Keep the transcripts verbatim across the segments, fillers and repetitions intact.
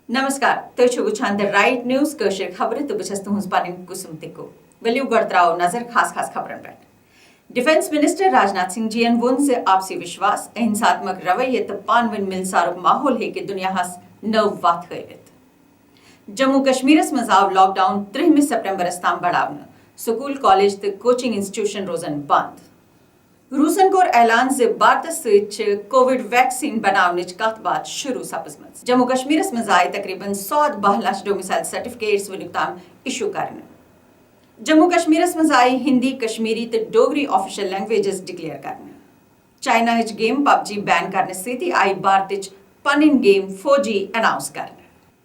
نمسکار، تُہۍ چھِو وٕچھان The Right News کٲشِر خبرٕ تہٕ بہٕ چھَس تُہٕنٛز پنٕنۍ کُسُم تِکو۔ ؤلِو گۄڈٕ ترٛاوو نظر خاص خاص خبرن پٮ۪ٹھ۔ ڈیفنس منسٹر راجناتھ سنگھ جی ین ووٚن زِ آپسی وشواس، احساساتمک رویہ تہٕ پانہٕ ؤنۍ ملژارُک ماحول ہیٚکہِ دُنیاہس نٔو وتھ ہٲوِتھ۔ جموں کشمیرس منٛز آو لاک ڈاؤن ترٛہمہِ سپٹمبرس تام بڑاونہٕ۔ سکول، کالج تہٕ کوچنگ انسٹیٹیوشن روزن بند۔ روسن کوٚر اعلان زِ بھارتس سۭتۍ چھِ کووڈ ویکسین بناونٕچ کتھ باتھ شروع سپٕزمٕژ۔ جموں کشمیرس منٛز آیہِ تقریباً ساد باہ لچھ ڈومسائل سرٹیفکیٹس وُنیُک تام ایشو کرنہٕ۔ جموں کشمیرس منٛز آیہِ ہندی، کشمیری تہٕ ڈوگری آفیشل لینگویجز ڈکلیئر کرنہٕ۔ چائناہٕچ گیم پب جی بین کرنہٕ سۭتی آیہِ بھارتٕچ پنٕنۍ گیم فوجی اناؤنس کرنہٕ۔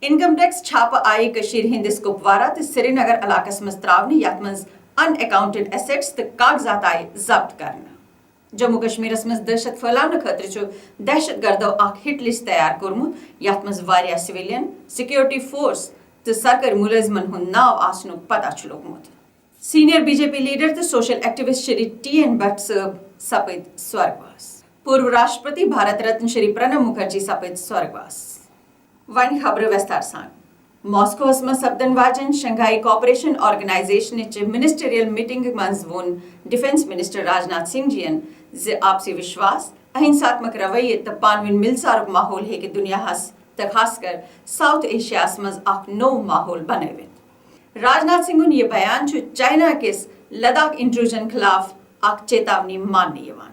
انکم ٹیکس چھاپہٕ آیہِ کٔشیٖرِ ہٕنٛدِس کپوارہ تہٕ سرینگر علاقس منٛز ترٛاونہٕ، یتھ منٛز ان اکاؤنٹڈ ایسٹس تہٕ کاغذات آیہِ ضبط کرنہٕ۔ جموں کشمیرس منٛز دہشت پھٔہلاونہٕ خٲطرٕ چھُ دہشت گردو اکھ ہٹ لسٹ تیار کوٚرمُت، یتھ منٛز واریاہ سویلین، سیکورٹی فورس تہٕ سرکٲرۍ مُلٲزمن ہُنٛد ناو آسنُک پتہ چھُ لوٚگمُت۔ Senior B J P leader تہٕ social activist Shri T N Bhat صٲب سپٕدۍ سورگواس۔ پوٗرو راشٹرپتی بھارت رتن شری پرنب مُکھرجی سپٕدۍ سورگواس۔ وۄنۍ خبرٕ وٮ۪ستار سان۔ ماسکوہس منٛز سپدن واجٮ۪ن شنگھائی کوآپریشن آرگنائزیشنٕچہِ منسٹریل میٹنگہِ منٛز ووٚن ڈیفنس منسٹر راجناتھ سنگھ جی ین زِ آپسی وشواس، احساساتمک رویہ تہٕ پانہٕ ؤنۍ ملژارُک ماحول ہیٚکہِ دُنیاہس تہٕ خاص کر ساؤتھ ایشیاہس منٛز اکھ نوٚو ماحول بنٲوِتھ۔ راجناتھ سنگھُن یہِ بیان چھُ چائنا کِس لداخ انٹروجن خلاف اکھ چیتاونی ماننہٕ یِوان۔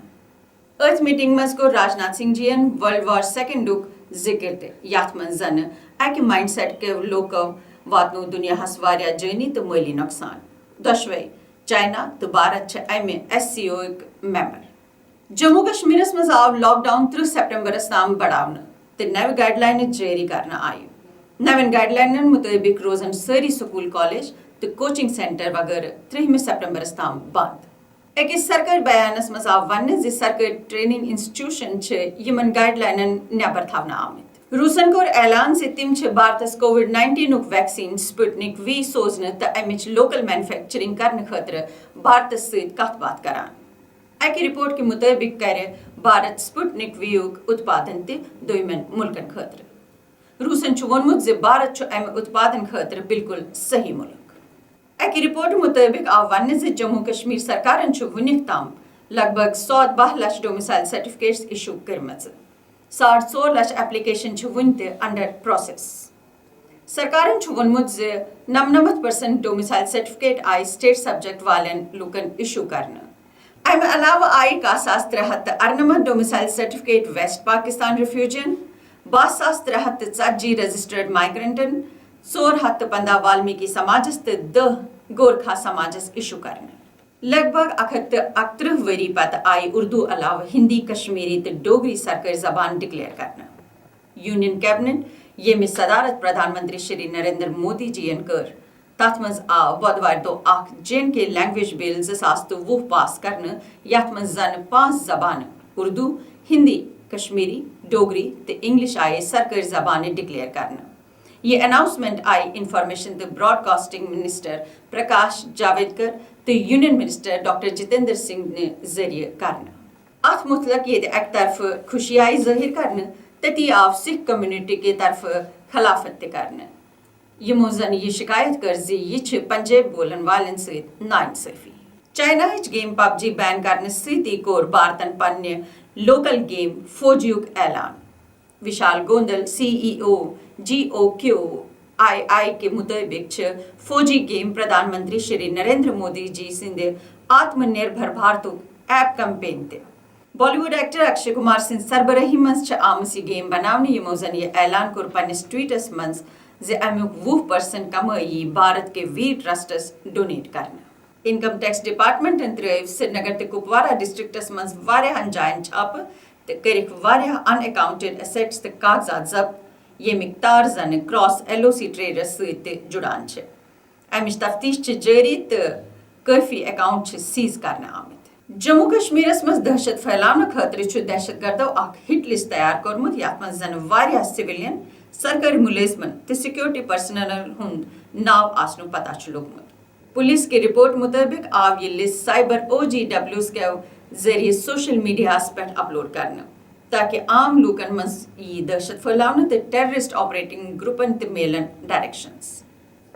أتھۍ میٹنگ منٛز کوٚر راجناتھ سنگھ جی ین ورلڈ وار سیکنڈُک ذکر تہِ، یتھ منٛز زنہٕ اکہِ مائنڈ سیٹ کیو لوکو واتنوو دُنیاہس واریاہ جٲنی تہٕ مٲلی نۄقصان۔ دۄشوے چائنا تہٕ بھارت چھِ امہِ ایس سی او یُک ممبر۔ جموں کشمیرس منٛز آو لاک ڈاؤن ترٛہ سپٹمبرس تام بڑاونہٕ تہٕ نوِ گائیڈ لائنہٕ جٲری کرنہٕ آیہِ۔ نوٮ۪ن گائیڈ لائنن مُطٲبِق روزن سٲری سکول، کالج تہٕ کوچنگ سینٹر وغٲرٕ ترٛہمہِ سپٹمبرس تام بند۔ أکِس سرکٲرۍ بیانس منٛز آو وننہٕ زِ سرکٲرۍ ٹریننگ انسٹیٹیوشن چھِ یِمن گائیڈ لائنن نٮ۪بر تھاونہٕ آمٕتۍ۔ روسن کوٚر اعلان زِ تِم چھِ بھارتس کووڈ نائنٹینُک ویکسین سپوٹنک وی سوزنہٕ تہٕ امِچ لوکل مینوفیکچرنگ کرنہٕ خٲطرٕ بھارتس سۭتۍ کتھ باتھ کران۔ اکہِ رپورٹ کہِ مُطٲبِق کرِ بھارت سپوٹنک وی یُک اتپادن تہِ دویمٮ۪ن مُلکن خٲطرٕ۔ روسن چھُ ووٚنمُت زِ بھارت چھُ امہِ اتپادن خٲطرٕ بالکل صحیح مُلک۔ اکہِ رپورٹ مُطٲبِق آو وننہٕ زِ جموں کشمیر سرکارن چھُ وُنیُک تام لگ بھگ ساد باہ لچھ ڈومسائل سرٹیفکیٹس ایشو کٔرمٕژ۔ ساڑ ژور لچھ ایپلیکیشن چھِ وُنہِ تہِ انڈر پروسیس۔ سرکارن چھُ ووٚنمُت زِ نَمنَمَتھ پرسنٹ ڈومسائل سرٹیفکیٹ آیہِ سٹیٹ سبجیکٹ والٮ۪ن لوٗکن ایشو کرنہٕ۔ امہِ علاوٕ آیہِ کاہ ساس ترٛےٚ ہتھ تہٕ ارنَمَتھ ڈومسائل سرٹیفکیٹ ویسٹ پاکستان ریفیوجین، باہ ساس ترٛےٚ ہتھ تہٕ ژتجی رجسٹرڈ مائیگرنٹن، ژور ہتھ تہٕ پنٛداہ والمیکی سماجس تہٕ دَہ گورکھا سماجس ایشو کرنہٕ۔ لگ بھگ اکھ ہتھ تہٕ اَکترٛہ ؤری پتہٕ آیہِ اردو علاوٕ ہندی، کشمیری تہٕ ڈوگری سرکٲرۍ زبان ڈکلیئر کرنہٕ۔ یونین کیبنٹ، ییٚمِچ صدارت پردھان منتری شری نریندر مودی جی ین کٔر، تتھ منٛز آو بۄدوارِ دۄہ اکھ جے اینڈ کے لینگویج بل زٕ ساس تہٕ وُہ پاس کرنہٕ، یتھ منٛز زن پانٛژھ زبانہٕ، اردو، ہندی، کشمیری، ڈوگری تہٕ انگلش آیہِ سرکٲرۍ زبانہٕ ڈکلیئر کرنہٕ۔ یہ اناؤنسمنٹ آیہِ انفارمیشن تہٕ broadcasting minister Prakash Javadekar تہٕ union minister doctor Jitendra Singh نہِ ذٔریعہٕ کرنہٕ۔ اتھ متعلق ییٚتہِ اکہِ طرفہٕ خوشی آیہِ ظٲہر کرنہٕ، تٔتی آو سکھ کمیونٹی کہِ طرفہٕ خلافت تہِ کرنہٕ، یِمو زن یہِ شکایت کٔر زِ یہِ چھِ پنجٲبۍ بولن والٮ۪ن سۭتۍ ناانصافی۔ چائناہٕچ گیم پب جی بین کرنہٕ سۭتی کوٚر بھارتن پننہِ لوکل گیم فوجیُک اعلان۔ Vishal Gondal, C E O G O Q I I کہِ مُطٲبِق چھِ فوجی گیم پردھان منتری شری نریندر مودی جی سٕنٛدِ آتم نربھر بھارتُک ایپ کمپین تہِ۔ بالی ووڈ ایکٹر اکشے کمار سٕنٛز سربرٲہی منٛز چھِ آمٕژ یہِ گیم بناونہٕ، یِمو زن یہِ اعلان کوٚر پننِس ٹویٹس منٛز زِ امیُک وُہ پرسنٹ کمٲیی بھارت کہِ ویر ٹرسٹس ڈونیٹ کرنہٕ۔ انکم ٹیکس ڈپارٹمنٹن ترٲوۍ سرینگر تہٕ کپوارہ ڈسٹرکٹس منٛز واریاہن جاین چھاپہٕ تہٕ کٔرِکھ واریاہ ان اکاؤنٹڈ ایسٹس تہٕ کاغذات ضبط، ییٚمِکۍ تار زنہٕ cross L O C traders سۭتۍ تہِ جُڑان چھِ۔ امِچ تفتیش چھِ جٲری تہٕ کٲفی اکاؤنٹ چھِ سیز کرنہٕ آمٕتۍ۔ جموں کشمیرس منٛز دہشت پھیلاونہٕ خٲطرٕ چھُ دہشت گردو اکھ ہٹ لسٹ تیار کوٚرمُت، یتھ منٛز زن واریاہ سویلین، سرکٲرۍ مُلٲزمن تہٕ سیکورٹی پرسنلن ہُنٛد ناو آسنُک پتہ چھُ لوٚگمُت۔ پولیس کہِ رپورٹ مُطٲبِق آو یہِ لسٹ سائبر او جی ڈبلیوز کیو ذٔریعہٕ سوشل میڈیاہَس پٮ۪ٹھ اپلوڈ کرنہٕ۔ تاکہ عام لوکن منٛز ییہِ دہشت پھٔہلاونہٕ تہٕ ٹیررسٹ آپریٹنگ گروپن تہِ میلن directions.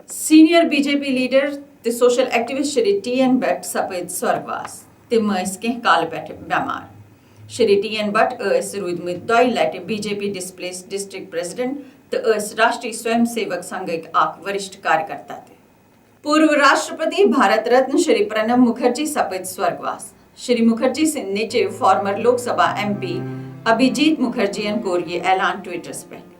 Senior B J P leader تہٕ social activist Shri T N Bhat سپٕدۍ سورگواس۔ تِم ٲسۍ کینٛہہ کالہٕ پٮ۪ٹھٕ بٮ۪مار۔ شری ٹی این بٹ ٲسۍ روٗدمٕتۍ دۄیہِ لٹہِ B J P displaced district president تہٕ ٲسۍ راشٹری سویم سیوک سنگھٕکۍ اکھ ورشٹھ کارکرتا تہِ۔ پورو راشٹرپتی بھارت رتن شری پرنب مکھرجی سپٕدۍ سورگواس۔ شری مکھرجی سٕنٛدۍ نیٚچوۍ farmer Lok Sabha M P Abhijit Mukherjee ین کوٚر یہِ اعلان ٹویٹرس پٮ۪ٹھ۔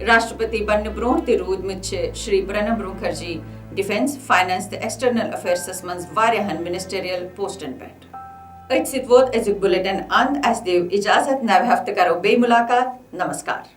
راشٹرپتی بننہٕ برونٛہہ تہِ روٗدمٕتۍ چھِ شری پرنب مکھرجی ڈیفنس، فائنانس تہٕ ایکسٹرنل افیئرسس منٛز واریاہن منسٹریل پوسٹن پٮ۪ٹھ۔ أتھۍ سۭتۍ ووت أزیُک بلیٹن اند۔ اسہِ دِیِو اجازت، نوِ ہفتہٕ کرو بیٚیہِ ملاقات۔ نمسکار۔